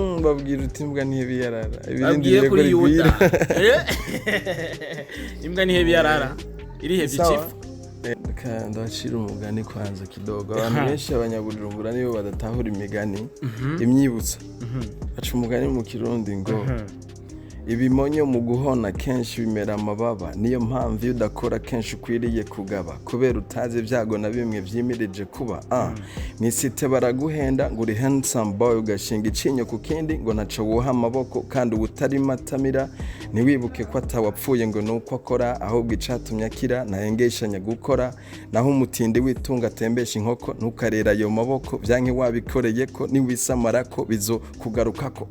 Babwira uti imbwa ntibiyarara. Babwiye Ibirindiriye ko kuri Yuda. rigwira. Imbwa ntihebiyarara, irihevye. Sawa. Ikifu. Reka ndabacira umugani kwanza kidogo. Abantu benshi, abanyabujumbura nibo badatahura imigani, imyibutsa. Baca umugani mu Kirundi ngo ibimonyo mu guhona kenshi bimera amababa. Niyo mpamvu iyo udakora kenshi ukwiriye kugaba, kubera utazi ibyago na bimwe vyimirije kuba. Mw'isite baraguhenda ngo uri handsome boy, ugashinga icinyo ku kindi ngo ntaco wuha amaboko kandi ubutarima atamira. Ntiwibuke ko atawapfuye ngo nuko akora, ahubwo icatumye akira ntahengeshanya gukora. Naho umutindi w'itunga atembesha inkoko, ntukarera ayo maboko vyanke wabikoreye ko niwisamarako bizo kugarukako.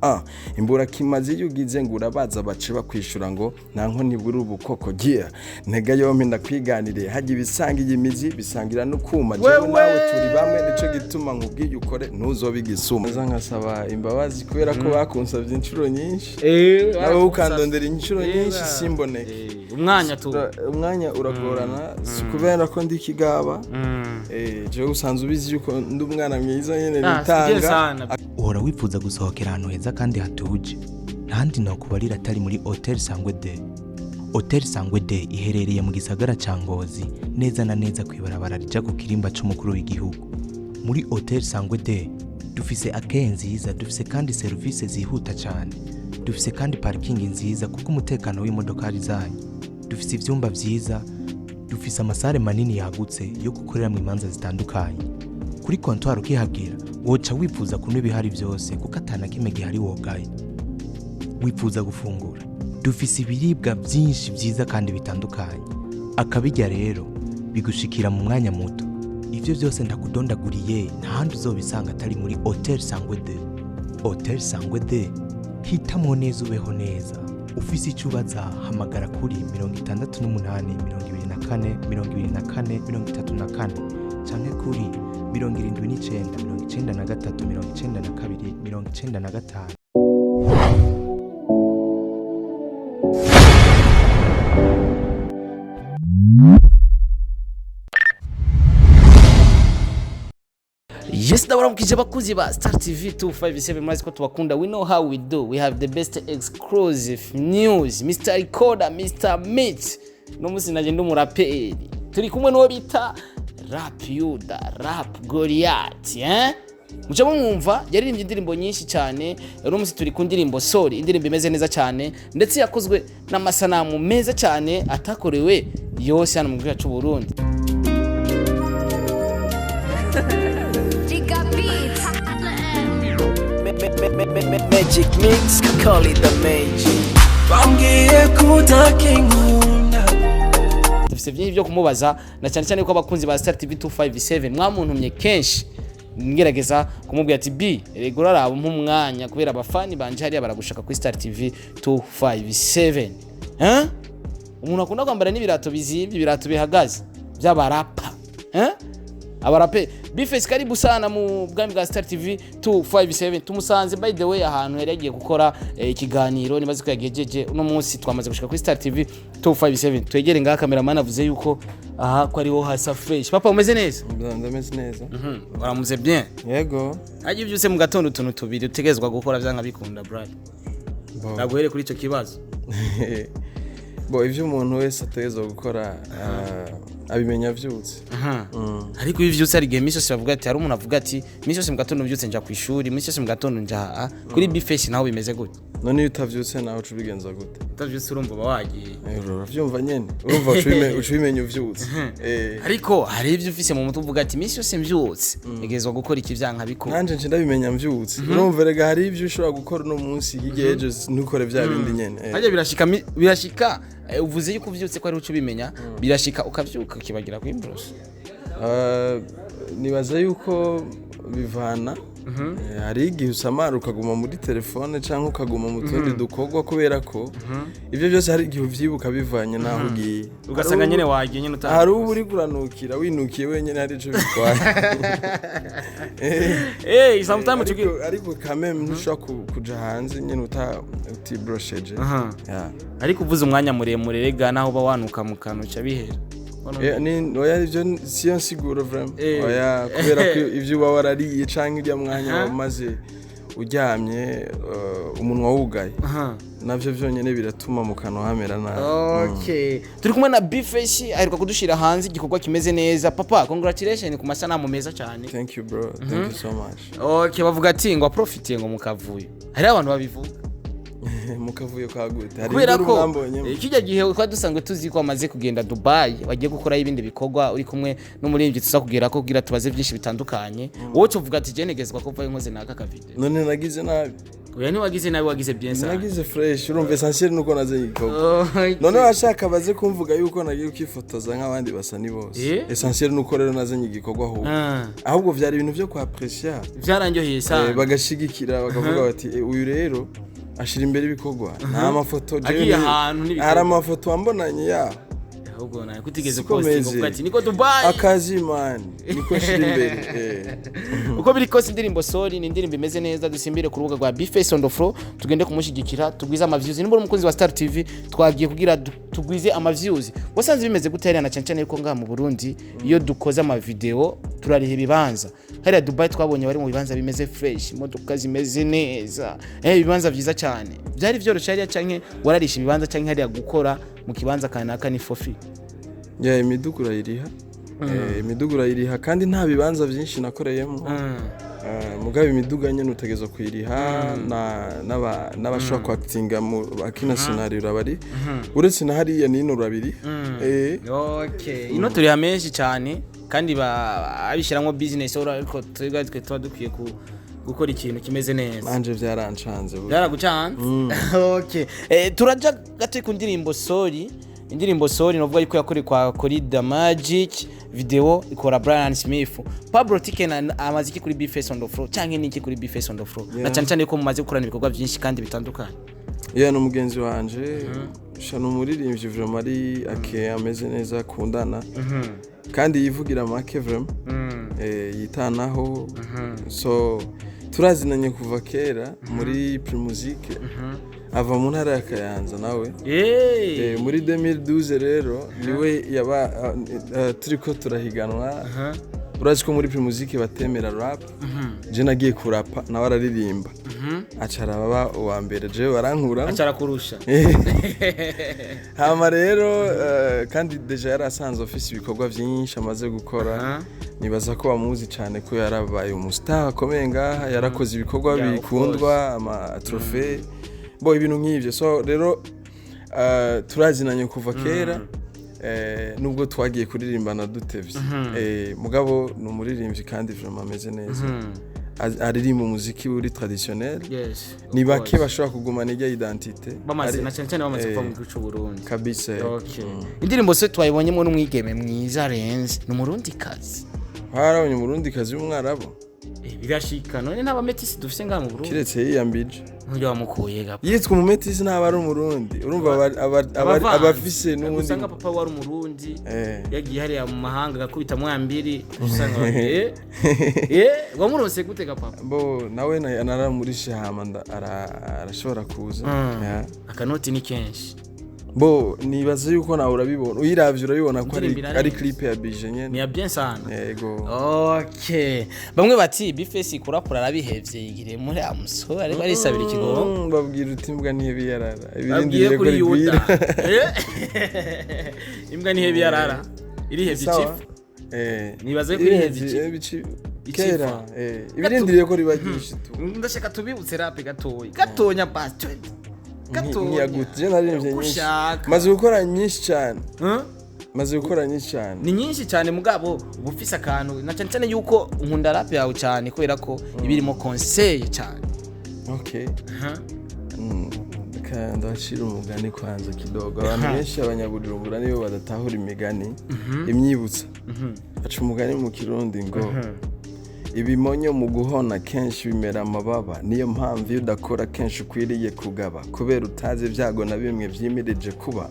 Imburakimazi iyo ugize ngo urabaza, bace bakwishura ngo nta nkoni buri ubukoko. Gira ntega yompi ndakwiganire, hajya ibisanga iyi mizi bisangira no kuma. Jewe Wewe! nawe turi bamwe, nico gituma nkubwiye ukore, ntuzobe igisuma. Nza nkasaba imbabazi kubera ko bakunsavye inshuro nyinshi, nawe ukandondera inshuro nyinshi simboneke. Umwanya tu. Umwanya uragorana, si kubera ko ndi ikigaba. Jewe usanzwe ubizi yuko ndi umwana mwiza nyene Ah, sijye nitanga. sana. Uhora wifuza gusohokera ahantu heza kandi hatuje? Ntahandi nokubarira atari muri Hotel Sangwe De. Hotel Sangwe De iherereye mu gisagara ca Ngozi, neza na neza kw'ibarabara rija ku kirimba c'umukuru w'igihugu. Muri Hotel Sangwe De dufise akeye nziza, dufise kandi serivisi zihuta cyane, dufise kandi parking nziza kuko umutekano w'imodokari zanyu, dufise ivyumba vyiza, dufise amasare manini yagutse yo gukoreramwo imanza zitandukanye. Kuri comptoir ukihagera woca wifuza kunywa ibihari byose, kuko atana kimwe gihari wogaye. Wifuza gufungura? Dufise ibiribwa byinshi byiza kandi bitandukanye. Akabirya rero bigushikira mu mwanya muto. Ivyo byose ndakudondaguriye ntahandi uzobisanga atari muri Hotel Sangwe De. Hotel Sangwe De, hitamwo neza ubeho neza. Ufise icyo ubaza, hamagara kuri 68 24 24 34 canke kuri 79 93 92 95. Yes, ndabaramukije abakuzi ba Star TV 257. Murazi ko tubakunda. We know how we do, we have the best exclusive news. Mr Recorder, Mr Meat, no musi naje ndi umuraperi. Turi kumwe n'uwo bita Rap Yuda, Rap Goliath, eh? Muca mumwumva yaririmbye indirimbo nyinshi cyane. Uno musi turi ku ndirimbo Sorry, indirimbo imeze neza cyane, ndetse yakozwe n'amasanamu meza cyane atakorewe yose hano mu gihugu cy'u Burundi. Giga Beats. Magic mix, call it the magic. Bambwiye ko utakinkunda. Dufise byinshi byo kumubaza, na cyane cyane ko abakunzi ba Star TV 257 mwamuntumye kenshi ngerageza kumubwira ati b rego uraraba umwanya, kubera abafani banje hariya baragushaka kuri Star TV 257, eh? Umuntu akunda kwambara n'ibirato bizimvye, ibirato bihagaze by'abarapa, eh? Abarape. B-Face, karibu sana mu bwami bwa Star TV 257. Tumusanze by the way ahantu yari yagiye gukora ikiganiro, nibaze ko yagejeje. Uno munsi twamaze gushika kuri Star TV 257. Twegere ngaha, cameraman avuze yuko aha ko ariho hasa fresh. Papa, umeze neza? Ndameze neza. Uramuze bien? Yego. Hagiye byose mu gatondo, utuntu tubiri utegezwa gukora vyanga bikunda, brother. Bo. Naguhere kuri ico kibazo. Bo, ivyo umuntu wese ategerezwa gukora abimenya avyutse. Ariko iyo uvyutse, hari igihe iminsi yose bavuga ati, hari umuntu avuga ati iminsi yose mu gatondo mvyutse nja kw'ishuri, iminsi yose mu gatondo nja aha. Kuri B-Face naho bimeze gute? None iyo utavyutse nawe uca ubigenza gute? Utavyutse urumva uba wagiye. Uravyumva nyene, urumva uca ubimenya uvyutse. Ariko hari ibyo ufise mu mutwe uvuga ati iminsi yose mvyutse ntegerezwa gukora iki, vyanka bikora. Nanje nce ndabimenya mvyutse. Urumva rega hari ivyo ushobora gukora uno munsi, hirya y'ejo ntukore vya bindi nyene. Harya birashika birashika, uvuze yuko uvyutse ko ari uca ubimenya, birashika ukavyuka ukibagira kwiborosa? Nibaza yuko bivana. Hari igihe usamara ukaguma muri telefone cyangwa ukaguma mu tundi dukorwa, kubera ko ibyo byose hari igihe uvyibuka bivanye n'aho ugiye. Ugasanga Hari nyene wagiye nyene utazi. Hari uba uri kuranukira, winukiye wenyine, hari ico bitwaye. Sometimes Ariko kameme ntushobora kuja hanze nyene utibrosheje. Yeah. Ariko uvuze umwanya muremure rega, naho uba wanuka mu kantu uca bihera. Oya, ivyo siyo nsiguro vraiment. Eh. Oya, kubera ko ivyo uba warariye canke urya mwanya wamaze Uryamye umunwa wugaye, navyo vyonyene biratuma mu kanwa hamera nabi. Okay, turi kumwe na B-Face, aheruka kudushira hanze igikorwa kimeze neza. Papa, congratulations ku masanamu meza cyane. Thank you bro, thank you so much. Okay, bavuga ati ngo aprofitiye ngo mukavuyo, hariho abantu babivuga. Mu kavuyo ka gute? Hari Kubera induru ko mwambonyemo? Kijya gihe twari dusanzwe tuzi ko wamaze kugenda Dubai, wagiye gukorayo ibindi bikorwa uri kumwe n'umuririmbyi tuza kugira ko kugira tubaze byinshi bitandukanye. Wowe tuvuga ati jenegezwa ko mvayo nkoze naka kavideo. None nagize nabi? Oya, ntiwagize nabi, wagize bien sana. Nagize fresh. Urumva, essentiel nuko naze igikorwa. None washaka baze kumvuga yuko nagiye ukifotoza nk'abandi basa ni bose. Essentiel nuko rero nazanye igikorwa ahubwo. Ahubwo vyari ibintu vyo kwaprecia. Byaranyoheye sana. Bagashigikira, bakavuga bati: "Uyu rero ashira imbere ibikorwa, nta mafoto." Jewe Agiye ahantu n'ibikorwa. Hari amafoto wambonanye yaho? Ahubwo nawe kutigeze Siko posting meze. uvuga ati niko Dubai. Akazi man, niko nshira imbere. Uko biri kose, indirimbo Sorry ni indirimbo imeze neza. Dusimbire ku rubuga rwa B-Face on the floor, tugende kumushyigikira, tugwize amaviews. Nimba uri umukunzi wa Star TV, twagiye kugira tugwize amaviews. Wasanze bimeze gute hariya, na cyane cyane yuko ngaha mu Burundi iyo dukoze amavideo turariha ibibanza? Hariya Dubai twabonye bari mu bibanza bimeze fresh, imodoka zimeze neza, ibibanza byiza cyane. Byari byoroshye hariya canke wararisha ibibanza, canke hariya gukora mu kibanza kanaka ni for free? Ya, imiduga urayiriha. Imiduga urayiriha, kandi nta bibanza byinshi nakoreyemo. Mugabo imiduga nyene utegerezwa kuyiriha, n'abashobora kwakitinga mu akina scenario urabari, uretse na hariya nino urabiri. Okay, ino turiha menshi cyane kandi abishyiramo business ora, ariko twebwe twe tuba dukwiye gukora ikintu kimeze neza. Nanje vyarancanze burya. Byaragucanze. Okay, turaja gato ku ndirimbo Sorry. Indirimbo Sorry novuga yuko yakorewe kwa Kori The Magic, video ikora Brian Smith. Pablo Tiken amaze iki kuri B-Face on the floor, canke niki kuri B-Face on the floor, na cyane cyane yuko mumaze gukorana ibikorwa byinshi kandi bitandukanye? Yeah, ni umugenzi wanje sha, ni umuririmbyi vraiment, ari ake ameze neza, akundana kandi yivugira make vraiment, yitanaho. So turazinanye kuva kera muri Primusic, ava mu ntara ya Kayanza nawe. Muri 2012 rero niwe yaba turiko turahiganwa. Urazi ko muri Primusic batemera rap. Je nagiye kurapa, nawe araririmba, aca araba uwa mbere, jewe barankura. Acara kurusha. Hama rero kandi déjà yari asanzwe afise ibikorwa vyinshi amaze gukora. Nibaza ko bamuzi cyane ko yarabaye umustar akomeye ngaha, yarakoze ibikorwa Yeah, of bikundwa, ama trophée bo, ibintu nk'ivyo. So rero turazinanye kuva kera, nubwo twagiye kuririmbana dutevye. Mugabo ni umuririmbyi kandi vraiment ameze neza. Aririmba umuziki uri traditionnel. Ni bake bashobora kugumana irya identité. Bamaze na cyane cyane bamaze kuva mu gihugu cy'u Burundi. Kabisa. Okay. Indirimbo se twayibonyemo n'umwigeme mwiza arenze, ni umurundi kazi. Harabonye umurundi kazi w'umwarabu? Birashika. None nta bametisi dufise ngaha mu Burundi? Kiretse yiyambije. Nturyo wamukuye gapa? Yitwa umumetisi ntaba ari umurundi. Urumva Abavanze. abafise n'ubundi. Usanga papa wari umurundi, yagiye hariya mu mahanga agakubita mwambiri, usanga wamuronse gute ga papa? Bo nawe naramurishe, hama arashobora kuza. Yeah. Akanoti ni kenshi. Bo nibaza yuko nawe urabibona, uyiravye urabibona ko ari, Indirimbo ari irarenze. clip ya bije nyene. Ni ya bien sana. Yego. Okay, bamwe bati B-Face kurapura arabihevye, yigiriye muri amusore ariko arisabira ikigongo. Babwira uti imbwa ntibiyarara. Babwiye Ibirindiriye ko kuri Yuda. rigwira. Imbwa ntihebe yarara, irihevye. Sawa. Ikifu. Eh. Nibaza ko irihevye Irihevye, ikifu. kera ibirindiriye ko riba ryinshi tu. Ndashaka tubibutse rap gatoya gatonya, basi gatonya. Ntiyagute, je naririmbye nyinshi. Ushaka. Maze gukora nyinshi cyane. Huh? Maze gukora nyinshi cyane. Ni nyinshi cyane, mugabo uba ufise akantu, na cyane cyane yuko nkunda rap yawe cyane kubera ko iba irimo conseil cyane. Okay. Reka ndabacira umugani kwanza kidogo. Abantu benshi abanyabujumbura nibo badatahura imigani, imyibutsa. Baca umugani mu kirundi ngo ibimonyo mu guhona kenshi bimera amababa. Niyo mpamvu iyo udakora kenshi ukwiriye kugaba, kubera utazi ibyago na bimwe vyimirije kuba.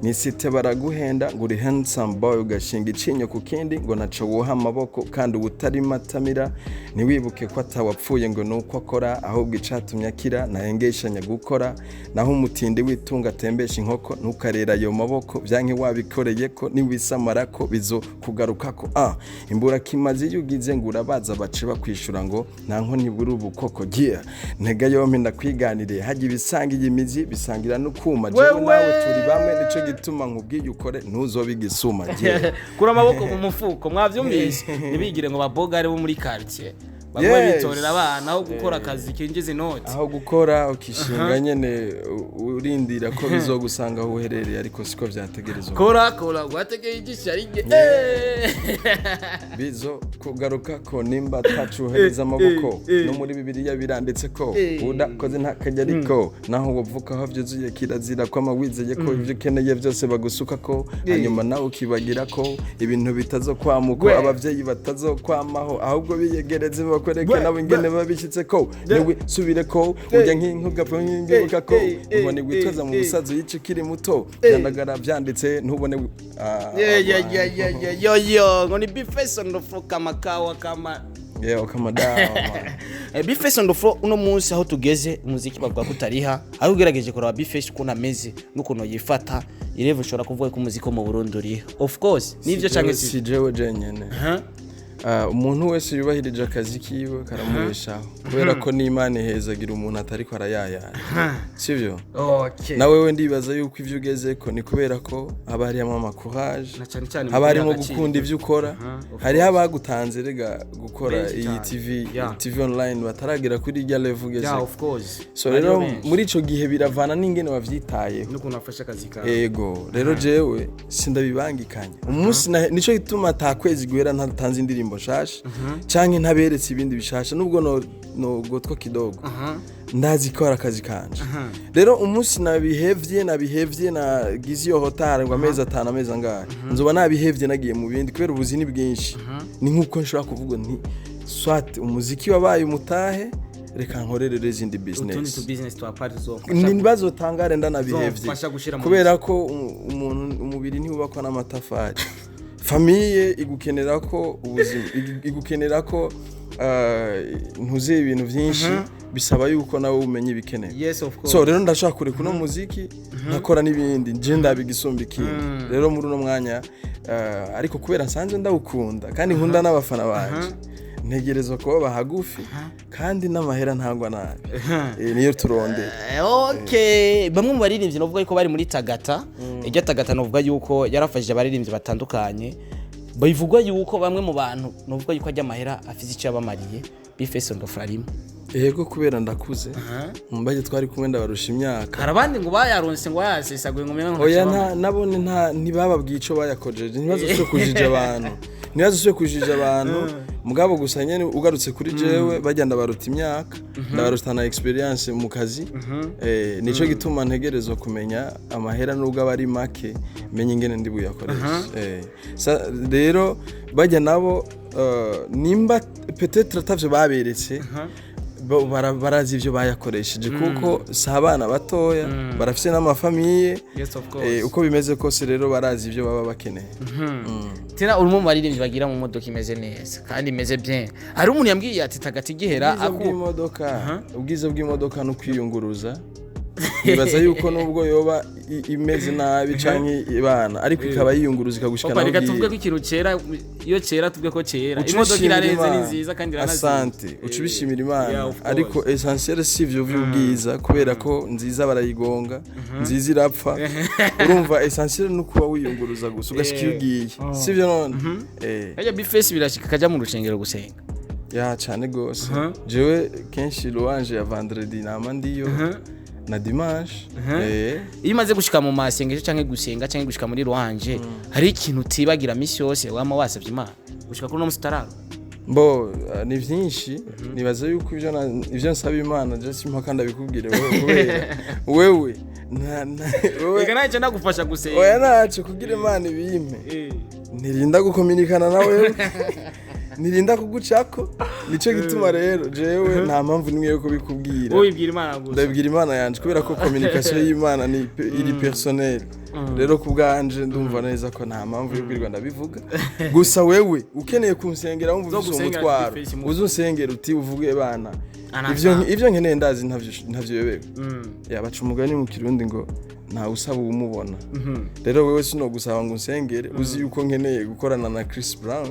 Nisite baraguhenda ngo uri handsome boy, ugashinga icinyo ku kindi ngo naco woha amaboko, kandi uba utari matamira. Ntiwibuke ko atawapfuye ngo ni uko akora, ahubwo icatumye akira ntahengeshanya gukora. Naho umutindi w'itunga atembesha inkoko, ntukarera ayo maboko vyanke wabikoreye ko niwisamara ko bizo kugarukako. Imbura kimazi iyo ugize ngo urabaza. Utabaza bace bakwishura ngo nta nkoni buri ubukoko. Yeah, ntega yompi ndakwiganiriye, hajya ibisangiye imizi bisangira n'ukuma. Jewe Wewe! nawe turi bamwe, nico gituma nkubwiye ukore, ntuzobe igisuma. Yeah. Kura amaboko mu mufuko, mwavyumvise? Ntibigire ngo babogare bo muri quartier bamwe bitorera abana aho gukora akazi kinjiza inoti. Aho gukora ukishinga nyene urindira ko bizogusanga aho uherereye, ariko siko vyategerezwa. Kora kora gwategeye ijisho arige. Bizo kugaruka ko nimba tacuhereza amaboko. No muri Bibiliya biranditse ko udakoze ntakajya, ariko naho wovuka aho vyuzuye kirazira ko wizeye ko ivyo ukeneye byose bagusuka ko, hanyuma nawe ukibagira ko ibintu bitazokwamuko, abavyeyi batazokwamaho, ahubwo biyegereze bakwereke nabo ingene babishyitse ko niwe subire ko ujya nk'inka ugapfa nk'ingibuka ko inkoni witoza mu busazi yica ukiri muto, byandagara vyanditse ntubone ah, Yeah, yeah, yeah, yeah, yeah, yo yo, ngo ni B-Face on the floor kama kawa kama. Yeah, kama dawa, man. B-Face on the floor, uno munsi aho tugeze umuziki bavuga ko utariha, aho ugerageje kuraba B-Face ukuntu ameze n'ukuntu yifata irevo, ushobora kuvuga ko umuziki wo mu Burundi uriha, of course nivyo canke si? Si jewe jenyene. Ah, umuntu wese yubahirije akazi kiwe karamubeshaho, kubera ko n'Imana ihezagira umuntu atariko arayayara, sivyo? Okay. Na wewe ndibaza yuko ivyo ugezeko ni kubera ko haba harimo ama courage, Na cyane cyane haba harimo agaciro. gukunda ivyo ukora. Of Hariho abagutanze rega gukora Benshi iyi cyane. TV, TV online, bataragera kuri irya level ugezeko. Yeah, of course. So Hariho rero benshi. muri ico gihe biravana n'ingene wavyitayeho n'ukuntu wafashe akazi kawe. Ego, rero jewe sindabibangikanya umunsi nico gituma ata kwezi guhera ntatanze indirimbo nshasha canke ntaberetse ibindi bishasha, nubwo no nogotwa kidogo, ndazi ko ari akazi kanje. Rero umunsi nabihevye nagize iyo hotari ngo amezi 5, amezi angahe, nzoba nabihevye nagiye mu bindi, kubera ubuzi ni bwinshi. Ni nkuko nshobora kuvuga nti soit umuziki wabaye umutahe, reka nkorerere izindi Utundi business. tu business twa part zofasha. Ntibazotangare ndanabihevye, Zomfasha gushira mu kubera ko umuntu umubiri ntiwubakwa n'amatafari. Famille igukenera ko ubuzima igukenera ko ntuzi ibintu byinshi, bisaba yuko nawe umenya ibikenewe. Yes, of course. So rero ndashaka kureka uno muziki nkakora n'ibindi, nje ndabigisumba ikindi. Rero muri uno mwanya ariko kubera nsanzwe ndawukunda kandi nkunda n'abafana banje, ntegerezwa kuba hagufi, kandi n'amahera ntagwa nabi. Niyo turondera. Okay, bamwe mu baririmbyi novuga yuko bari muri Tagata, iryo Tagata novuga yuko yarafashije abaririmbyi batandukanye, bivugwa yuko bamwe mu bantu novuga yuko ajya amahera afise icyo yabamariye, B-Face on the floor arimo? Yego, kubera ndakuze, mbaje twari kumwe ndabarusha imyaka. Hari abandi ngo bayaronse ngo bayasesaguye, ngo umenga ngo Oya, ntacyo nta nabone nta ntibababwiye ico bayakojeje. Ntibazosubire kujija abantu, ntibazosubire kujija abantu. Mugabo gusa nyene ugarutse kuri jewe, bajya ndabaruta imyaka, ndabaruta na experience mu kazi. Nico gituma ntegerezwa kumenya amahera, nubwo aba ari make, menye ingene ndi buyakoresha. Rero bajya nabo nimba peut-être atavyo baberetse, barazi ivyo bayakoresheje, kuko si abana batoya, barafise n'ama famille. Yes, of course. Uko bimeze kose rero barazi ivyo baba bakeneye. Tena urimo mu baririmbyi bagira mu modoka imeze neza kandi imeze bien. Hari umuntu yambwiye ati Tagata igihera Ubwiza aku bw'imodoka, ubwiza bw'imodoka no kwiyunguruza. Nibaza yuko nubwo yoba imeze nabi canke ibana, ariko ikaba yiyunguruza ikagushikana Papa, aho reka tuvuge ko ugiye. ikintu cera, iyo cera tuvuge ko cera. Uca Imodoka ubishimira irarenze, ni Imana. nziza kandi iranazize. Asante, uca ubishimira Imana. Yeah, of course. Ariko essentiel si ivyo vy'ubwiza, kubera ko nziza barayigonga, nziza irapfa. Urumva, essentiel ni ukuba wiyunguruza gusa ugashika iyo ugiye, sivyo none? Harya B-Face birashika akajya mu rushengero gusenga? Ya, cane gose. Jewe kenshi louange ya vendredi nama ndiyo na dimanche. Iyo umaze gushika mu masengesho canke gusenga canke gushika muri louange, hari ikintu utibagira misi yose wama wasavye Imana gushika kuri uno musi utararo? Bo ni vyinshi. Nibaza yuko ivyo nsaba Imana je simpaka ndabikubwire wewe, kubera wewe wewe Reka nawe ndagufasha gusenga. Oya, naco kugira Imana ibimpe ntirinda gukominikana na wewe, ntirinda kugucako. Nico gituma rero jewe nta mpamvu nimwe yo kubikubwira. Wowe ibwira Imana gusa. Ndabibwira Imana yanje, kubera ko communication y'Imana ni iri personnel. Rero ku bwanje ndumva neza ko nta mpamvu yo kwirirwa ndabivuga. Gusa wewe ukeneye kunsengera, wumva ufise Uzogusengera umutwaro, kuri Facebook. uze unsengera uti uvuge bana Anasa. ivyo nkeneye, ndazi ntavyo yobewe. Yabaca umugani mu Kirundi ngo Ntawe usaba uwumubona. Rero wewe sinogusaba ngo unsengere uzi yuko nkeneye gukorana na Chris Brown,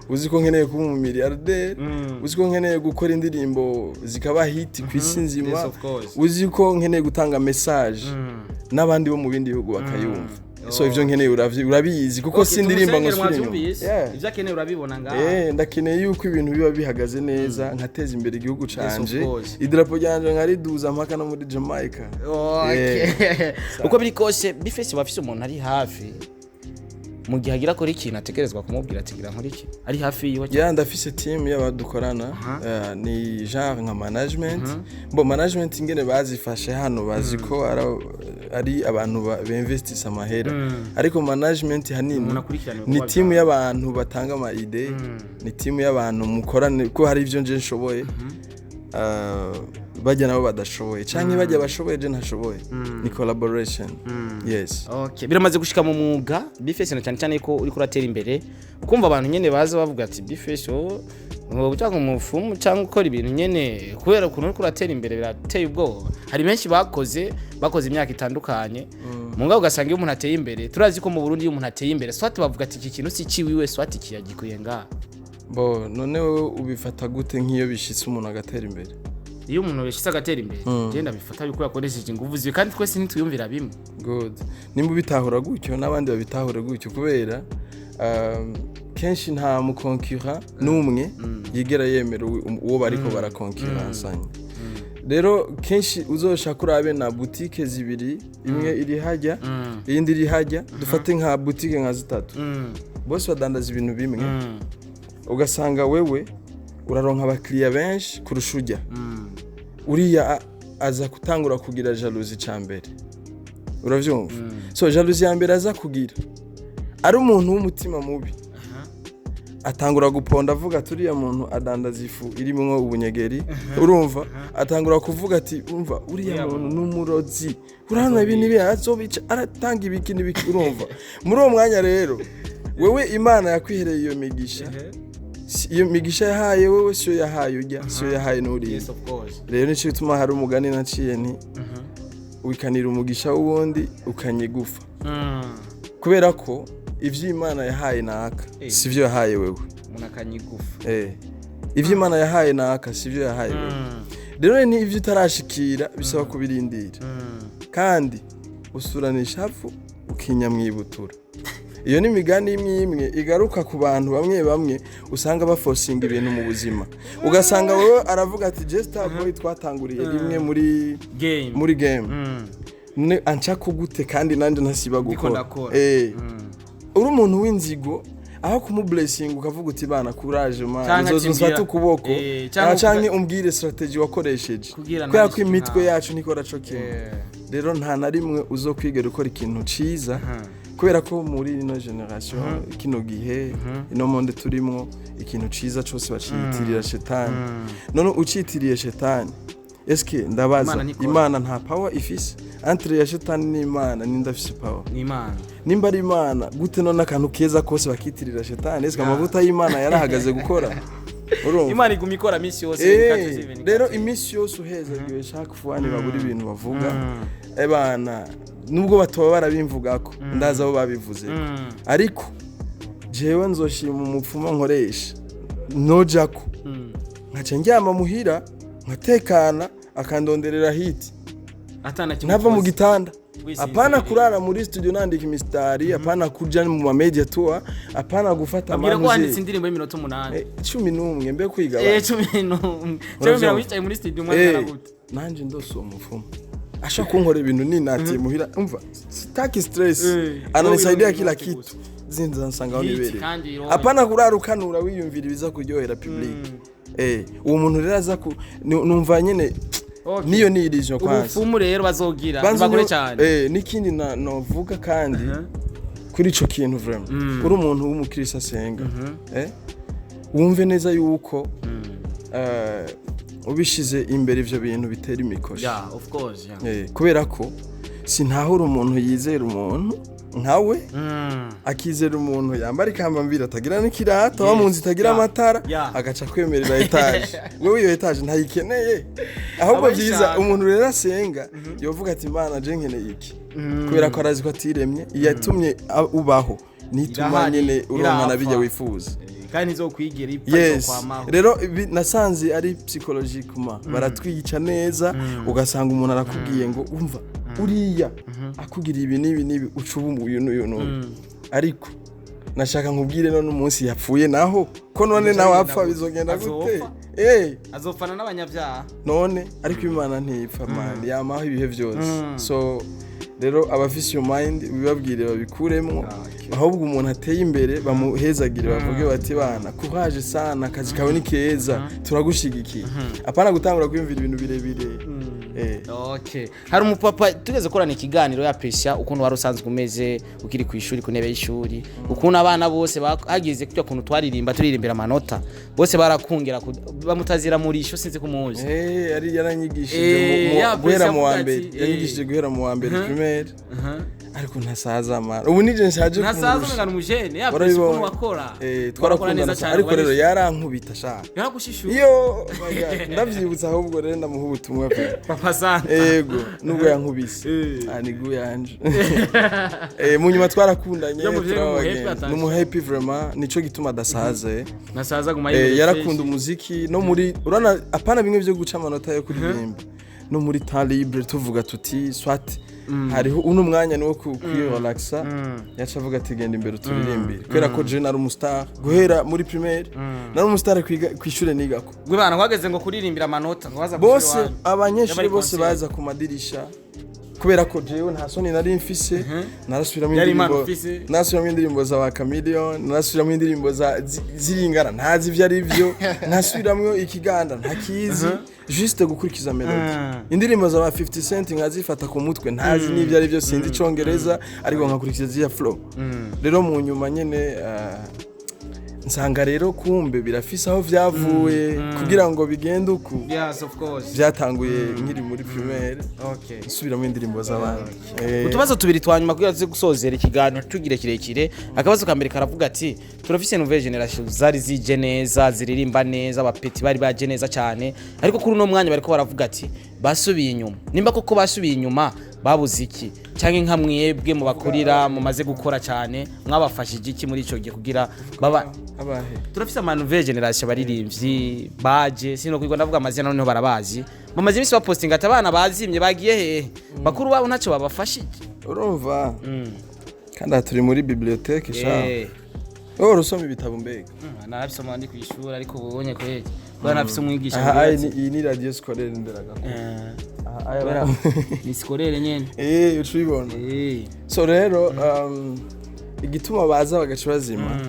uzi ko nkeneye kuba umumiliyarderi, uzi ko nkeneye gukora indirimbo zikaba hit ku isi nzima, Yes, of course. uzi ko nkeneye gutanga message n'abandi bo mu bindi bihugu bakayumva. So ivyo nkeneye urabizi kuko sindirimba ngo nsubire inyuma. Yeah. Ibyo akeneye urabibona ngaha. Ndakeneye yuko ibintu biba bihagaze neza, nkateza imbere igihugu canje, course. idarapo ryanje nkariduza mpaka no muri Jamaica. Okay. Uko biri kose, B-Face bafise umuntu ari hafi mu gihe agira akora ikintu, ategerezwa kumubwira ati ngira nkora iki, ari hafi yiwe. Ya, ndafise team y'abadukorana, ni genre nka management. Bo management ingene bazifashe hano, bazi ko ari abantu binvestisa amahera, ariko management hanini Umuntu akurikirana ni ibikorwa team byawe. y'abantu batanga ama idée, ni team y'abantu mukorane, ko hari ivyo nje nshoboye, bajya nabo badashoboye, canke bajya bashoboye je ntashoboye. Ni collaboration, yes. Okay. Biramaze gushika mu mwuga, B-Face, na cyane cyane ko uriko uratera imbere, ukumva abantu nyene baza bavuga ati B-Face wowe ngo cyangwa umufumu cyangwa ukora ibintu nyene kubera ukuntu uriko uratera imbere birateye ubwoba. Hari benshi bakoze imyaka itandukanye mu ngabo, ugasanga iyo umuntu ateye imbere, turazi ko mu Burundi iyo umuntu ateye imbere, soit bavuga ati iki kintu si ciwiwe, soit kiyagikuye ngaha. Bo none wowe ubifata gute nk'iyo bishitse umuntu agatera imbere? Iyo umuntu yashitse agatera imbere, genda bifata yuko yakoresheje ingufu ziwe, kandi twese ntitwiyumvira bimwe. Good, nimba ubitahura gutyo n'abandi babitahure gutyo, kubera kenshi nta mukonkura n'umwe yigera yemera uwo bariko barakonkuransanya. Rero kenshi uzoshaka urabe na butike zibiri, imwe iri hajya, iyindi iri hajya, dufate nka butike nka zitatu, bose badandaza ibintu bimwe, ugasanga wewe uraronka abakiriya benshi kurusha ujya uriya, aza gutangura kugira jalousie. Ca mbere uravyumva, so jalousie ya mbere aza kugira, ari umuntu w'umutima mubi, atangura guponda avuga ati uriya muntu adandaza ifu irimwo ubunyegeri. Urumva, atangura kuvuga ati umva uriya muntu n'umurozi, urabona ibi n'ibi, azobica, aratanga ibiki n'ibiki. Urumva, muri uwo mwanya rero wewe Imana yakwihereye iyo migisha. Iyo migisha yahaye wewe siyo yahaye ujya, siyo yahaye n'uriya. Yes, of course. Rero nicyo gituma hari umugani naciye nti wikanira umugisha w'uwundi ukanyigufa, kubera ko ivyo Imana yahaye naka sivyo yahaye wewe. Umuntu akanyigufa. Ivyo Imana yahaye naka sivyo yahaye wewe. Rero ni ivyo utarashikira bisaba kubirindira, kandi usurana ishavu ukinyamwibutura. Iyo ni imigani imwe imwe igaruka ku bantu bamwe bamwe usanga bafosinga ibintu mu buzima, ugasanga wowe aravuga ati je Star Boy twatanguriye rimwe muri game, muri game, ne anca gute kandi nanjye ntasiba gukora. Ndakora. Uri umuntu w'inzigo, aho kumublessing ukavuga uti bana courage man, Canke nzoza ati mfate ukuboko, canke canke umbwire strategy wakoresheje, kugira kubera ko ntabishike imitwe nkawe. yacu ntikora co kimwe. Rero nta na rimwe uzokwigera ukora ikintu ciza, kubera ko muri ino generation, kino gihe, ino monde turimwo, ikintu ciza cose baciyitirira shetani. None ucitiriye shetani, eske ndabaza, Imana ntikora. Imana nta power ifise? Entre ya shetani n'Imana ninde afise power? Ni Imana. Nimba ari Imana, gute none akantu keza kose bakitirira shetani? Eske amavuta y'Imana yarahagaze gukora? Urumva? Imana iguma ikora minsi yose. Rero iminsi yose uhezagiwe, chaque fois ntibabura ibintu bavuga. Ebana, nubwo batoba barabimvugako, ndazi abo babivuze, ariko jewe nzoshima umupfumu nkoresha nojako, nkaca ndyama muhira nkatekana, akandonderera hit ntava mu gitanda. Apana kurara muri studio nandika imisitari, apana kuja mu ma media tour, apana gufata Babwira ko amanuze. wanditse indirimbo y'iminota 8. 11 mbe kwigabanya. 11 cyangwa wicaye muri studio umwanya gute? Nanje ndose uwo mupfumu ashaka kunkora ibintu ninatiye muhira, umva sitaki stress, ananisaidia wewe kila uri kitu, zinza nsanga aho Hit nibereye. kandi ironye. Apana kurara ukanura wiyumvira ibiza kuryohera public. Uwo muntu rero aza ku numva nyene niyo ni illusion kwanza. Ubupfumu rero bazogira Banza bagore cyane. N'ikindi novuga kandi kuri ico kintu, vraiment uri umuntu w'umukristo asenga, wumve neza yuko ubishize imbere ivyo bintu bitera imikoshi. Yeah, of course, yeah. Kubera ko Sintahura umuntu yizera umuntu nkawe, akizera umuntu yambara ikambambiri, atagira n'ikirato, aba mu nzu itagira amatara, agaca kwemerera étage. Wewe iyo étage ntayikeneye. Ahubwo Abayishaka. byiza umuntu rero asenga yovuga ati: "Imana, je nkeneye iki?" Kubera ko arazi ko atiremye, yatumye ubaho, nituma Irahari, nyene uronka na irapfa. bijya wifuza. Kandi ntizokwigira ipfa, izokwamaho. Rero nasanze ari psychologiquement baratwica neza. Ugasanga umuntu arakubwiye ngo umva uriya akugira ibi n'ibi n'ibi, uca uba uyu n'uyu n'uyu. Ariko nashaka nkubwire, none umunsi yapfuye naho ko none nawe apfa, bizogenda gute? Azopfa. Azopfana n'abanyabyaha. None ariko Imana ntipfa, man, yamaho ibihe byose. So rero abafise iyo mind bibabwire babikuremwo. Ahubwo umuntu ateye imbere bamuhezagire, bavuge bati: "Bana, courage sana, akazi kawe ni keza, turagushigikiye." Apana gutangura kwiyumvira ibintu birebire. Okay. Hari umupapa tugeze korana ikiganiro, yapesha ukuntu wari usanzwe umeze ukiri ku ishuri, ku ntebe y'ishuri, ukuntu abana bose hagize kujya kuntu twaririmba turirimbira amanota, bose barakungera bamutazira murisho, sinzi kumuzi. Yari yaranyigishije Ya guhera mu wa avuga mbere. Yanyigishije guhera mu wa mbere primaire, ariko ntasaza mara ubu nije nshaje Ntasaza. kumurusha. Umengana umujene yapesha Warabibonye. ukuntu wakora. Wakora Twarakundana neza cyane cyane. ariko rero yarankubita sha. Yaragushishura. Iyo my God, ndavyibutsa ahubwo rero ndamuha ubutumwa pe. Papa Santa. Ego, nubwo yankubise. Ah, ni gu yanje. Mu nyuma twarakundanye. Yo, muvyeyi turaba ni umuhappy. abagenzi. Atanje. Ni umuhappy vraiment, nico gituma adasaze. Nasaza guma Yarakunda umuziki no muri urana, apana bimwe byo guca amanota yo kuririmba, no muri temps libre tuvuga tuti soit hariho uno mwanya niwo kwirelaxa, yaca avuga ati: "Genda imbere uturirimbire." Kubera ko je nari umustar guhera muri primaire, nari umustar kwiga kw'ishure nigako. Gwibana kwageze ngo kuririmbira amanota ngo baza Bose kw'ishure. abanyeshuri Yabari bose concert. baza ku madirisha, kubera ko jewe nta soni nari mfise, narasubiramo Yari impano indirimbo, ufise. narasubiramo indirimbo za ba Chameleone, narasubiramo indirimbo za ziringana ntazi ivyo ari byo, nkasubiramo ikiganda ntakizi, juste gukurikiza melody. Indirimbo za ba 50 Cent nkazifata ku mutwe, ntazi n'ivyo ari byo, sinzi icongereza, ariko nkakurikiza ziriya flow. Rero mu nyuma nyene nsanga rero kumbe birafise aho vyavuye kugira ngo bigende uku. Yes, of course. Byatanguye nkiri muri primaire, nsubiramo indirimbo z'abandi. Utubazo tubiri twa nyuma kugira tuze gusozera ikiganiro tugire kirekire. Akabazo ka mbere karavuga ati: turafise nouvelle génération zari zije neza, ziririmba neza, abapeti bari baje neza cyane, ariko kuri uno mwanya bariko baravuga ati basubiye inyuma. Nimba koko basubiye inyuma, babuze iki? Cyangwa nka mwebwe mubakurira, mumaze gukora cyane, mwabafashije iki muri ico gihe kugira baba Abahe? Turafise ama nouvelle génération, abaririmbyi baje, sino kwigwa ndavuga amazina noneho barabazi, bamaze iminsi bapostinga ati abana bazimye, bagiye hehe? Bakuru babo ntacyo babafashije. Urumva kandi aha turi muri bibliothèque sha. Wowe urasoma ibitabo mbega? Narabisoma ndi kwishuri, ariko ubonye kweli kubera nafise umwigisha Aha ambwira aya iyi ni radio scolaire nderagako. Aha aya ni scolaire nyene. Uca ubibona. So rero igituma baza bagaca bazima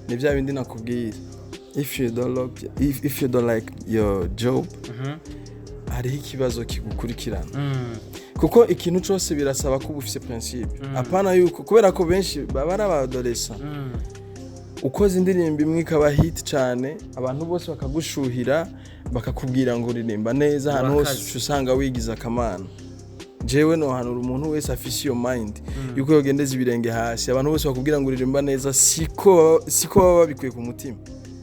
ni bya bindi nakubwira: if you don't like your job, hariho ikibazo kigukurikirana, kuko ikintu cyose birasaba ko uba ufise principe. Apana yuko kubera ko benshi baba ari abadolescents, ukoze indirimbo imwe ikaba hit cyane, abantu bose bakagushuhira, bakakubwira ngo uririmba neza ahantu hose, Urakaze. uca usanga wigize akamana. Jewe nohanura umuntu wese afise iyo mind yuko yogendeza ibirenge hasi. Abantu bose bakubwira ngo uririmba neza, siko baba babikuye ku mutima.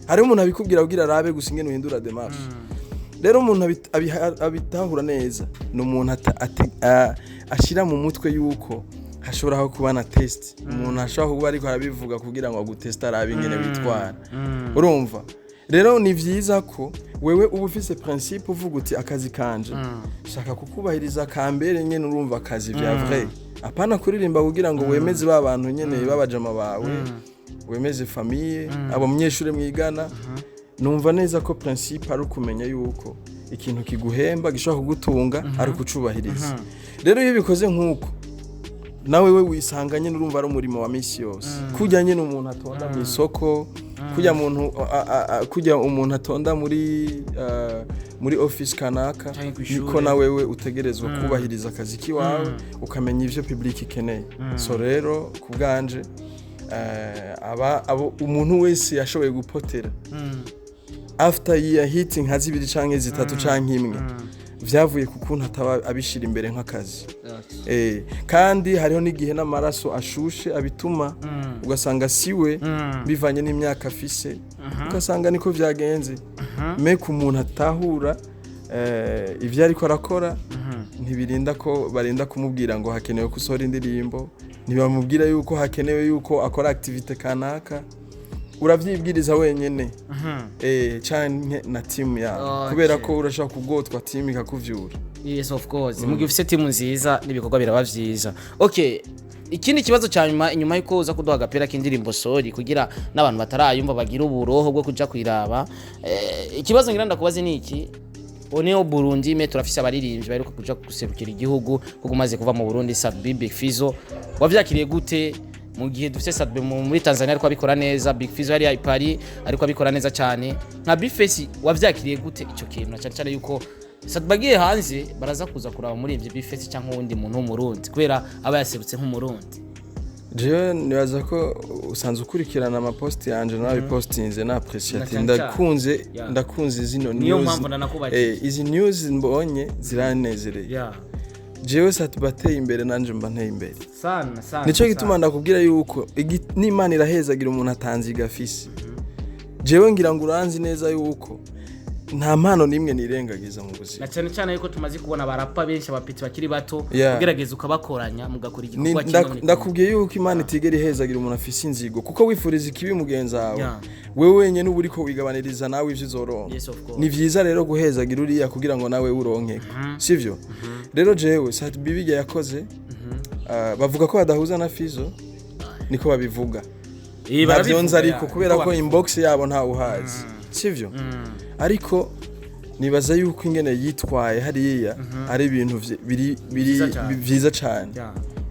Hariho umuntu abikubwira kugira arabe gusa ingene uhindura démarche. Rero umuntu abitahura neza ni umuntu ashira mu mutwe yuko hashobora kuba na test, umuntu ashobora kuba ariko arabivuga kugira ngo aguteste, arabe ingene witwara. Urumva rero ni vyiza ko wewe uba ufise principe, uvuga uti: "Akazi kanje shaka kukubahiriza kambere nyene." Urumva akazi vya vrai, apana kuririmba kugira ngo wemeze ba bantu nyene b'abajama bawe, wemeze famille, abo munyeshure mwigana. Numva neza ko principe ari ukumenya yuko ikintu kiguhemba gishobora kugutunga ari ukucubahiriza. Rero iyo ubikoze nk'uko, nawe we wisanga nyine urumva ari umurimo wa misi yose, kujya nyine umuntu atonda mu isoko, kujya umuntu kujya umuntu atonda muri office kanaka, Canke kw'ishure. niko na wewe utegerezwa kubahiriza akazi kiwawe, ukamenya ivyo public ikeneye. So rero ku bwanje aba abo umuntu wese yashoboye gupotera after year hit nka zibiri canke zitatu canke imwe, Vyavuye ku kuntu ataba abishira imbere nk'akazi. Kandi hariho n'igihe n'amaraso ashushe abituma, ugasanga siwe, bivanye n'imyaka afise, ugasanga niko vyagenze. Mais ku muntu atahura ivyo ariko arakora, ntibirinda ko barinda kumubwira ngo hakenewe ko usohora indirimbo, ntibamubwira yuko hakenewe yuko akora activité kanaka. Uravyibwiriza wenyene canke na timu yawe, kubera ko urashobora kugotwa, timu ikakuvyura. Yes, of course. Mu gihe ufise timu nziza n'ibikorwa biraba vyiza. Okay, ikindi kibazo cya nyuma, inyuma yuko uza kuduha agapira k'indirimbo Sorry, kugira n'abantu batarayumva bagira uburoho bwo kuja kuyiraba, ikibazo ngira ndakubaze ni iki: Oneo Burundi mais turafise abaririmbyi baheruka kuja guserukira igihugu, kuko umaze kuva mu Burundi, Sat-B, Big Fizzo, wavyakiriye gute mu gihe dufise Sat-B muri Tanzania ariko abikora neza, Big Fizzo yari i Paris ariko abikora neza cyane? Nka B-Face wavyakiriye gute ico kintu, na cyane cyane yuko Sat-B agiye hanze baraza kuza kuraba umuririmbyi B-Face cyangwa uwundi muntu w'Umurundi, kubera aba yaserutse nk'Umurundi? Jewe nibaza ko usanzwe ukurikirana amaposti yanje, nabipostinze na apprécié ati Na cyane ndakunze, ndakunze zino Niyo news. mpamvu nanakubajije. Izi news mbonye ziranezereye. Jewe Sat-B ateye imbere, nanje mba nteye imbere. Sana sana. Nico gituma ndakubwira yuko n'Imana irahezagira umuntu atanziga afise. Jewe ngira ngo uranzi neza yuko nta mpano n'imwe nirengagiza mu buzima. Na cyane cyane yuko tumaze kubona abarapa benshi, abapeti bakiri bato, ugerageza ukabakoranya mugakora igikorwa kimwe muri. Ndakubwiye yuko Imana itigera ihezagira umuntu afise inzigo, kuko wifuriza ikibi mugenzi wawe, wewe wenyene uba uriko wigabaniriza nawe ivyo uzoronka. Yes, of course. Ni vyiza rero guhezagira uriya kugira ngo nawe uronkeko, sivyo? Rero jewe Sat-B bijya yakoze, bavuga ko badahuza na Fizo, niko babivuga. Eh, ntabyo nzi, barabivuga, ariko kubera niko ko babivuga. inbox yabo ntawe uhazi, sivyo? Ariko nibaza yuko ingene yitwaye hariya ari ibintu biri Vyiza cane. vyiza cane,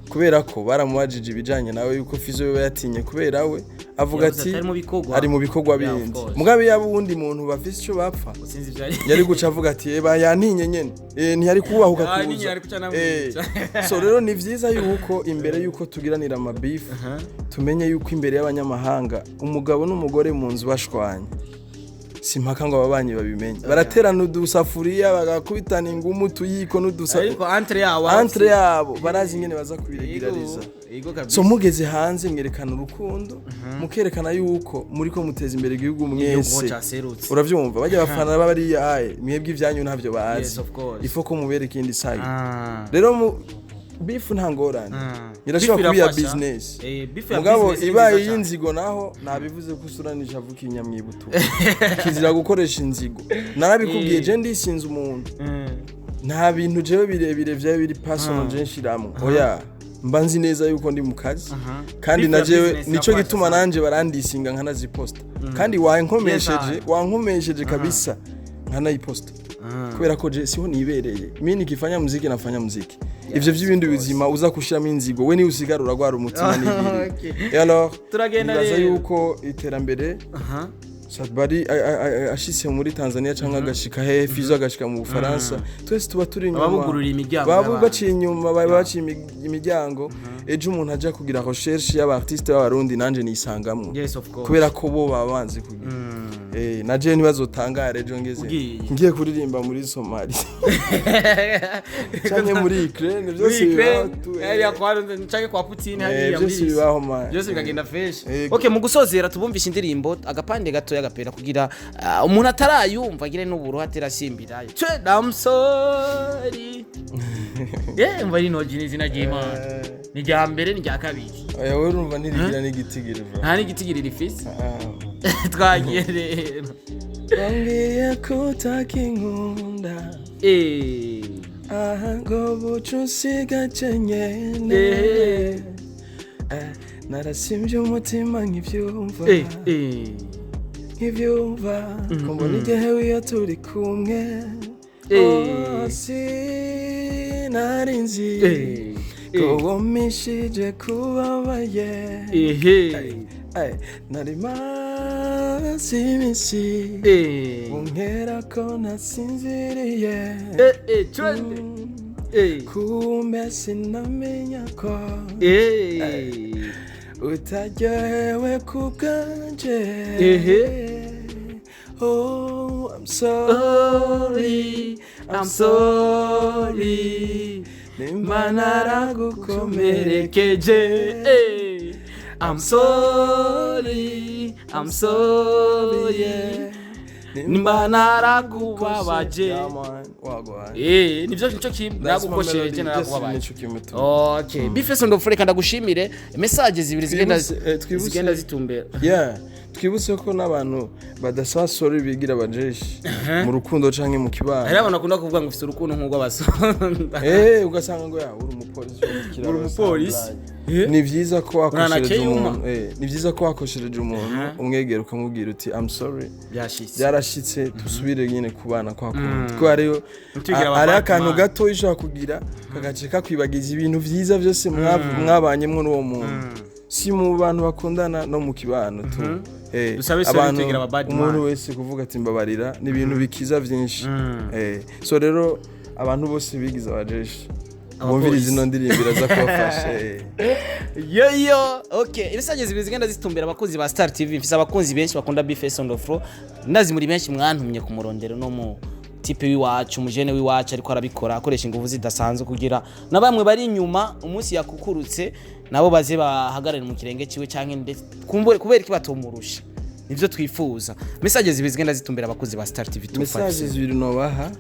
kubera ko baramubajije ibijanye nawe yuko Fizo yoba yatinye kubera we, avuga Yavuze ati ati ari mu bikorwa. Ari mu bikorwa Yeah, of bindi. course. Mugabe yaba uwundi muntu bafise ico bapfa, Sinzi ivyo ari. yari guca avuga ati eba yantinye nyene, ntiyari kubahuka Ah, kuza. ninye yari guca namwica. So rero ni vyiza yuko imbere yuko tugiranira amabifu, tumenye yuko imbere y'abanyamahanga, umugabo n'umugore mu nzu bashwanye, si mpaka ngo ababanyi babimenye. Baraterana udusafuriya, bagakubitana ingumu, utuyiko n'udusa Ariko entre yabo, entre yabo barazi ingene baza kubiregirariza. Yego kabisa. So mugeze hanze mwerekana urukundo, mukerekana yuko muriko muteza imbere igihugu Igihugu mwese. caserutse. Uravyumva, bajya bafana bariya aye mwebwe ivyanyu ntavyo bazi. Yes, of course. Ifo ko mubereka iyindi side. Rero mu beef nta ngorane, irashobora Beef kuba iya irafasha. business. Beef ya Mugabo business ni ibaye nziza cane. y'inzigo naho, nabivuze ko usuranisha avuka inyamwibutu, kizira gukoresha inzigo. Narabikubwiye, je ndisinze umuntu, nta bintu jewe birebire vyaba biri personal je nshiramwo, oya. Mba nzi neza yuko ndi mu kazi, kandi Beef na ya jewe business nico irafasha gituma sana. nanje barandisinga nkanaziposta, kandi wankomesheje, Yes, wankomesheje kabisa, nkanayiposta, kubera ko je siho nibereye. Mimi nikifanya muziki nafanya muziki. Ivyo vy'ibindi bizima uza kushiramo inzigo, we niwe usigara uragwara umutima n'ibiri. Et alors Turagenda nibaza rero. yuko iterambere, Sat-B ashitse muri Tanzania cyangwa agashika hehe, Fizo agashika mu Bufaransa, twese tuba turi inyuma. Babugurura imiryango baba y'abandi. baciye inyuma, baba baciye imiryango. Ejo umuntu aja kugira recherche y'aba artiste b'Abarundi, nanje nisangamwo, Yes, of course. kubera ko bo baba banzi kugira. Na je ntibazotangare ejo ngeze Ugiye. ngiye kuririmba muri Somalia canke muri Ukraine, byose Muri Ukraine, bibaho tu. hariya kwa canke kwa Putin, hariya muri Byose bibaho, man. Byose bikagenda fresh. Yego. Okay, mu gusozera tubumvisha indirimbo agapande gatoya gapera, kugira umuntu atarayumva agire n'uburuha aterasimbirayo. Twe I'm sorry. Yeah, mva rino jini izina ry'Imana. Ni rya mbere, ni rya kabiri. Oya, wewe urumva ntirigira n'igitigiri bro. Nta n'igitigiri rifise. Ah. Twagiye rero. Wambwiye ko utakinkunda, aha ngo buca unsigaje nyene. Narasimvye umutima nkivyumva, nkivyumva ko mbona igihe iyo turi kumwe. Oh, sinari nzi ko wamishije kubabaye. Ay, nari maze iminsi unkera ko nasinziriye. Twende. Kumbe sinamenya ko utaryohewe ku bwanje. Oh, I'm sorry, I'm sorry. Nimba naragukomerekeje. Hey. I'm sorry, I'm sorry. Nimba narakubabaje. Yeah, man. Wagwan. Nivyo nico kimwe That's my nagukoshereje, melody. narakubabaje. Just nico kimwe tu. Okay, B-Face on the floor, reka ndagushimire. Message zibiri zigenda Twibutse- zigenda zitumbera. Yeah, twibutse ko n'abantu badasaba sorry bigira abajeshi mu rukundo canke mu kibano. Hari abantu bakunda kuvuga ngo ufite urukundo nk'urw'abasonda. Ugasanga ngo ya uri umupolisi wo mu kiraro. Uri umupolisi. Sandline. Ni vyiza ko wakoshereje Uranakeyuma. umuntu, ni vyiza ko wakoshereje umuntu, umwegera ukamubwira uti "I'm sorry." Byashitse. Byarashitse, tusubire nyine kubana kwa kundi, kuko hariyo Ntitwigire aba hariho bad akantu man. gato ushobora kugira kagace kakwibagiza ibintu vyiza vyose mwabanyemwo n'uwo muntu, si mu bantu bakundana, no mu kibano tu. Dusabe sorry, abantu, twigira aba bad umuntu man. wese kuvuga ati "Mbabarira" ni ibintu bikiza vyinshi. So rero abantu bose bigize abajeshi bumviriza ino ndirimbo, iraza kubafasha. Yoyo, okay, ibisaje zibiri zigenda zitumbera abakunzi ba Star TV. Mfise abakunzi benshi bakunda B-Face on the floor. Ndazi muri benshi mwantumye ku murondero no mu type w'iwacu, umujene w'iwacu, ariko arabikora akoresha ingufu zidasanzwe kugira na bamwe bari inyuma umunsi yakukurutse nabo baze bahagarare mu kirenge ciwe, canke ndetse kumbure kubera iki batomurusha. Nivyo twifuza. Message zibiri zigenda zitumbera abakunzi ba Star TV 257. Message zibiri nobaha,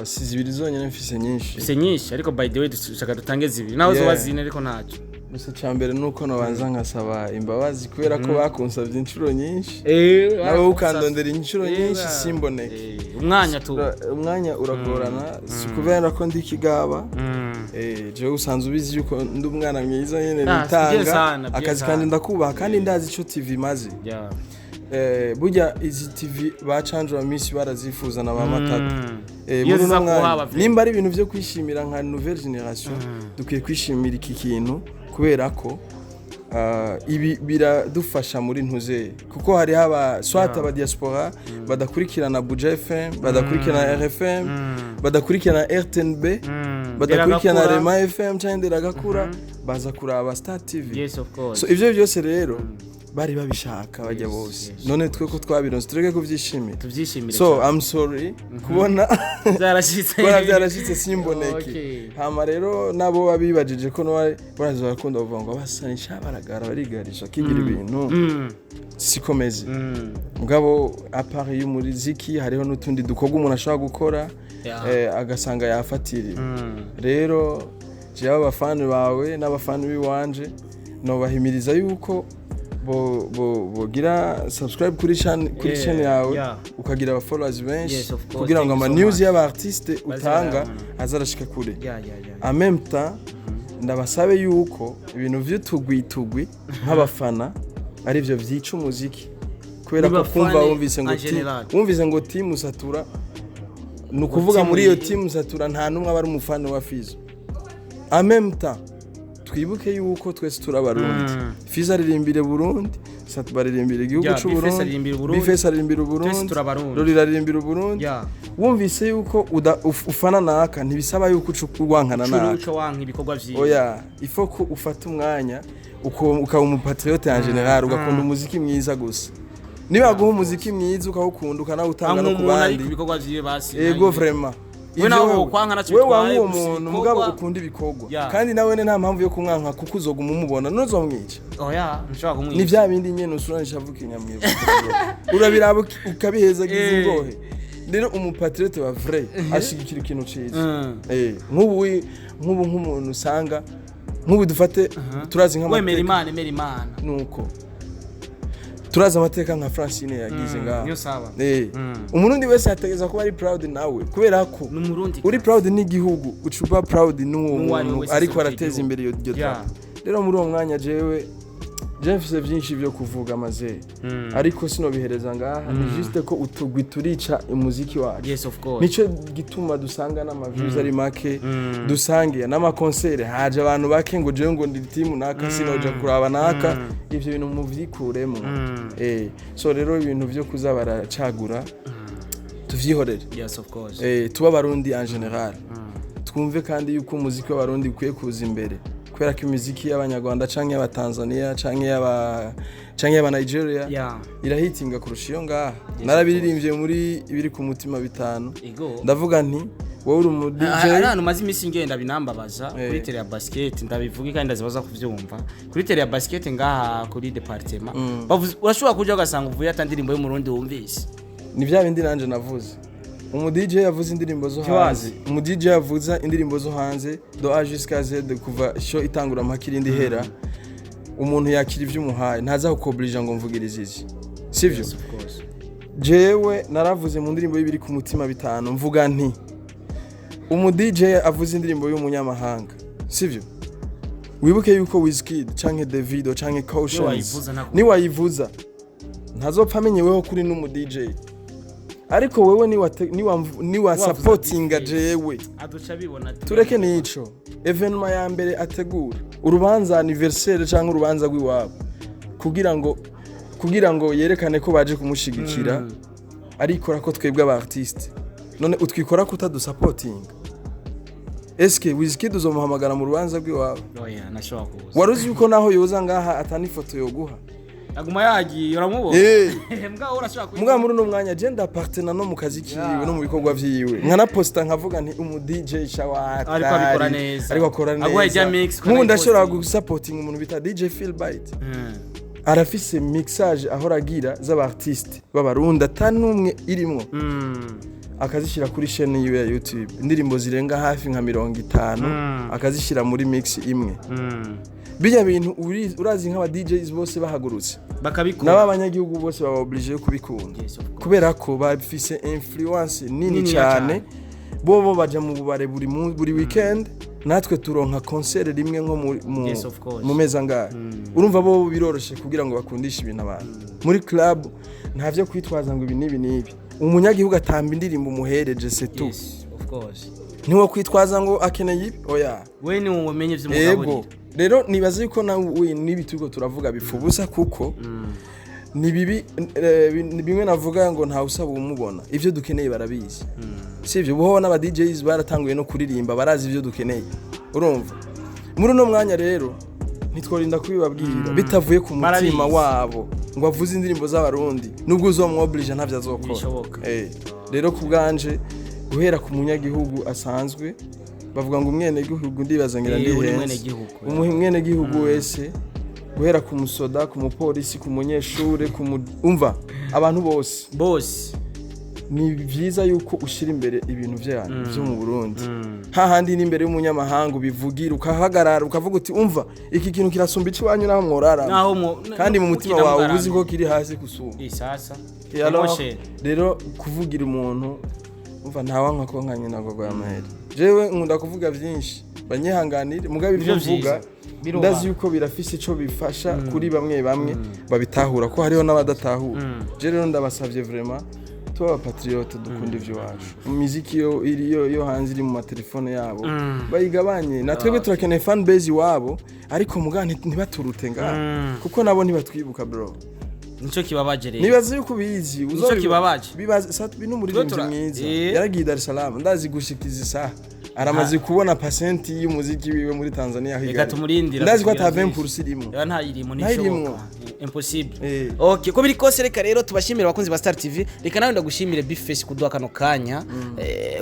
si zibiri zonyine, mfise nyinshi. Se nyinshi, ariko by the way dushaka dutange zibiri naho zoba zine, ariko ntacyo. Gusa icya mbere ni uko nabanza nkasaba imbabazi kubera ko bakunsabye inshuro nyinshi, nawe ukandondera inshuro nyinshi simboneke. Umwanya tu. Umwanya uragorana, si kubera ko ndi ikigaba. Jewe usanzwe ubizi yuko ndi umwana mwiza nyene, Ah, nitanga bien sana, bien akazi sana. kandi ndakubaha, kandi ndazi ico TV imaze. Burya izi TV ba Canjo wa Miss barazifuza na ba Matata. Iyo Muri uno ziza mwanya, kuhaba vyo. nimba ari ibintu vyo kwishimira nka nouvelle génération, dukwiye kwishimira iki kintu kubera ko ibi biradufasha muri ntuze, kuko hariho aba soit aba diaspora badakurikirana Buja FM, badakurikirana RFM, badakurikirana RTNB, badakurikirana Deragakura. Rema FM cyangwa Nderagakura, baza kuraba Star TV. Yes, of course. So ivyo byose rero bari babishaka bajya bose, none twe ko twabironse tureke kuvyishimira. Tubyishimire. So I'm sorry kubona byarashitse. kubona byarashitse simboneke. Hama rero nabo babibajije ko nawe baraza barakunda bavuga ngo abasanisha baragara barigarisha kigira ibintu, siko meze. Mugabo à part y'umuziki hariho n'utundi dukorwa umuntu ashobora gukora, agasanga yafatiriye. Rero jewe abafani bawe n'abafani b'iwanje nobahimiriza yuko bogira subscribe kuri chaîne yawe, ukagira aba followers benshi, Yes, of course. kugira ngo Thank ama you so news much. y'aba artiste utanga barayabona. azarashika kure. Yeah. En même temps ndabasabe yuko ibintu vy'utugwi nk'abafana arivyo vyica umuziki, kubera ko Nibafane kumva wumvise ngo en général. Wumvise ngo team Satura, ni ukuvuga team muri iyo team Satura nta n'umwe aba ari umufana wa Fizo. En même temps twibuke yuko twese turi Abarundi. Fizo aririmbire Burundi, Satu baririmbira igihugu Yeah, c'u B-Face Burundi, aririmbira Uburundi. B-Face aririmbira Twese Uburundi, turi Abarundi. Rorira aririmbira Uburundi. Wumvise yuko ufana naka, ntibisaba yuko uca urwankana Curi naka. uco wanka ibikorwa vyiwe. Oya, ifo ko ufata umwanya ukaba umupatriote en général, ugakunda umuziki mwiza gusa. Niba guha umuziki mwiza ukawukunda, ukanawutanga no Anka ku umuntu ariko bandi. ibikorwa vyiwe basi. Ego, vraiment. We nawe wokwanka ntacyo We bitwaye, wanka uwo gusa muntu, ibikorwa- mugabo ukunda ibikorwa. Kandi nawe nta mpamvu yo kumwanka, kuko uzoguma umubona ntuzomwica. Oya, ntushobora kumwica. Ni vya bindi nyene usuranisha avuka inyamwibuka, urabiraba ukabihezagiza ingohe. Rero umupatriote wa vrai ashigikira ikintu ciza. Nk'ubu nk'umuntu usanga nk'ubu dufate turazi Wemera nk'amateka Imana, emera Imana. Nuko turazi amateka nka Francine yagize ngaha. Niyo saba. Umurundi wese yategereza kuba ari proud nawe, kubera ko Ni Umurundi. uri proud n'igihugu, uca uba proud n'uwo N'uwo ari we muntu wese ariko aserukira arateza igihugu. imbere iyo drapo. Rero muri uwo mwanya jewe mfise vyinshi vyo kuvuga maze, ariko sinobihereza ngaha. Ni juste ko utugwi turica umuziki wacu. Yes, of course. Nico gituma dusanga n'ama views ari make, dusange n'amakonsere haje abantu bake, ngo jewe ngo ndi team naka, sinoja kuraba naka. Ivyo bintu muvyikuremo. So rero ibintu vyo kuza baracagura tuvyihorere. Yes, of course. Tuba Abarundi en général, twumve kandi yuko umuziki w'Abarundi ukwiye kuza imbere, kubera ko imiziki y'Abanyarwanda canke y'Abatanzania canke y'aba Nigeria irahitinga kurusha iyo ngaha. Narabiririmbye muri ibiri ku mutima bitanu. Ego. Ndavuga nti Wowe uri umu DJ. Hari ahantu maze iminsi ngenda binambabaza kuri terrain ya basket, ndabivuga kandi ndazibaza kuvyumva, kuri terrain ya basket ngaha kuri département. Bavuze urashobora kuja ugasanga uvuye ata ndirimbo y'umurundi wumvise. Ni bya bindi nanje navuze, umu DJ yavuze indirimbo zo Ntiwazi. hanze, umu DJ yavuze indirimbo zo hanze de A jusqu'à Z, kuva show itangura mpaka irindi hera. Umuntu yakira ivyo umuhaye, ntaza kukoblija ngo mvugirize izi, sivyo? Yes, of course. Jewe naravuze mu ndirimbo y'ibiri ku mutima bitanu, mvuga nti umu DJ avuze indirimbo y'umunyamahanga, sivyo? Wibuke yuko Wizkid canke Davido canke Cautions wayivuza niwayivuza ntazopfa amenyeweho kuri n'umu DJ, ariko wewe niwa supportinga jewe aduca bibona tureke nico événement ya mbere ategura, urubanza anniversaire canke urubanza rw'iwabo, kugira ngo yerekane ko baje kumushigikira, arikora ko twebwe aba artiste none utwikora ko utadusapotinga. Eske Wizkid uzomuhamagara mu rubanza rw'iwabo? Oya, nashobora kuza. Wari uzi yuko naho yoza ngaha atani ifoto yoguha? Aguma yagiye, uramubona. Mbwa urashobora kuyi Mbwa muri uno mwanya je ndapartena no mu kazi kiwe no mu bikorwa vyiwe, nkanaposta nkavuga nti umu DJ shawata Ariko abikora neza. Ariko akora Aguha neza. ijya mix, Nk'ubu ndashobora ukanayipostinga. gusapotinga umuntu bita DJ Philbite, arafise mixage ahora agira z'aba artiste b'abarundi atanumwe irimwo, akazishyira kuri chaîne yiwe ya YouTube, indirimbo zirenga hafi nka 50, akazishyira muri mix imwe. Bijya bintu urazi nk'aba DJs bose bahagurutse bakabikora, nabo abanyagihugu bose baba obligé yo kubikunda, Yes, of course. kubera ko bafise influence nini Niniya cyane. Bobo baja mu bubare buri weekend, natwe turonka concert rimwe nko Yes, of course. mu mezi angahe. Urumva bo biroroshe kugira ngo bakundishe ibintu abantu muri club, nta vyo kwitwaza ngo ibi n'ibi n'ibi. Umunyagihugu atamba indirimbo umuhereje, c'est tout. Yes, of course. Ntiwo kwitwaza ngo akeneye ibi, oya. We ni umenye ivyo Ego. umugaburira. Rero nibaza yuko nawe n'ibi turiko turavuga bipfa ubusa, kuko ni bibi, ni bimwe navuga ngo ntawe usaba umubona. Ivyo dukeneye barabizi, sivyo? Buho n'aba DJs baratanguye no kuririmba, barazi ivyo dukeneye. Urumva muri uno mwanya rero ntitworinda kubibabwira bitavuye ku mutima Barabizi. wabo ngo avuze indirimbo z'abarundi, nubwo uzomwoblija ntavyo azokora. Ntibishoboka. Rero ku bwanje, guhera ku munyagihugu asanzwe, bavuga ngo umwenegihugu, ndibaza ngira Uri ndihenze. mwenegihugu, Umwenegihugu wese, guhera ku musoda, ku mupolisi, ku munyeshure, ku mu umva abantu bose, bose, ni byiza yuko ushyira imbere ibintu byanyu byo mu Burundi, hahandi n'imbere y'umunyamahanga ubivugira, ukahagarara ukavuga uti umva iki kintu kirasumba icy'iwanyu naho mworara, naho mu kandi mu mutima mukina wawe uba uzi mugaramye. ko kiri hasi gusumba. Isasa. Alors, Emotion. rero kuvugira umuntu, umva ntawanka ko nka nyina ngo amahera. Jewe nkunda kuvuga byinshi, banyihanganire, mugabe ibyo Nivyo mvuga vyiza. Birubaha. ndazi yuko birafise ico bifasha kuri bamwe bamwe babitahura, ko hariho n'abadatahura. Je rero ndabasavye vraiment, tuba abapatriote, dukunda ivyo iwacu. Imiziki yo iri yo hanze iri mu matelefone yabo bayigabanye, na twebwe turakeneye fan base iwabo, ariko muga ntibaturute ngaha, kuko nabo ntibatwibuka, bro. Nico kibabaje rero. Nibaza yuko ubizi. Nico kibabaje. Bibaza Sat-B n'umuririmbyi mwiza, yaragiye i Dar es Salaam, ndazi gushikiza isaha aramaze kubona pasenti y'umuziki wiwe muri Tanzania aho Reka igari. tumurindira Ndazi ko ata kutubwira 20% irimo. Reba ntayirimo. Ntayirimo. Ntishoboka, impossible. Okay, ko biri kose reka rero tubashimire abakunzi ba Star TV. Reka nawe ndagushimire Bface kuduha kano kanya.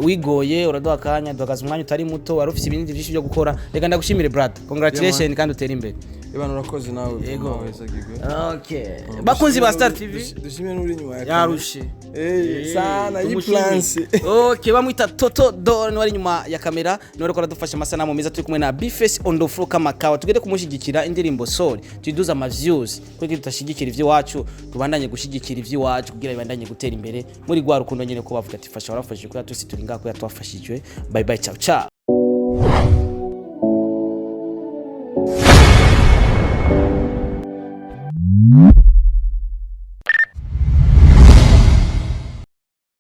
Wigoye uraduha akanya, duhagaze umwanya utari muto, wari ufite ibindi byinshi byo gukora. Reka ndagushimire, brother, congratulations kandi utere imbere. Ebana, urakoze nawe. Yego. Weza gigwe. Okay, bakunzi ba Star TV. Dushimire n'uri inyuma ya kamera. Yarushe. Sana Tumushimire. yiplanse. Okay, bamwita Toto Dor, ni wari inyuma ya kamera, ni wariko aradufasha amasanamu meza. Turi kumwe na Bface on the floor kama kawa. Tugende kumushyigikira, indirimbo Sorry tuyiduze ama views, kuko tutashigikira ivy'iwacu, tubandanye gushyigikira ivy'iwacu kugira bibandanye gutera imbere muri rwa rukundo nyene ko bavuga ati fasha warafashije, kuya twese turi ngaha kuya twafashijwe. Bye bye, ciao ciao.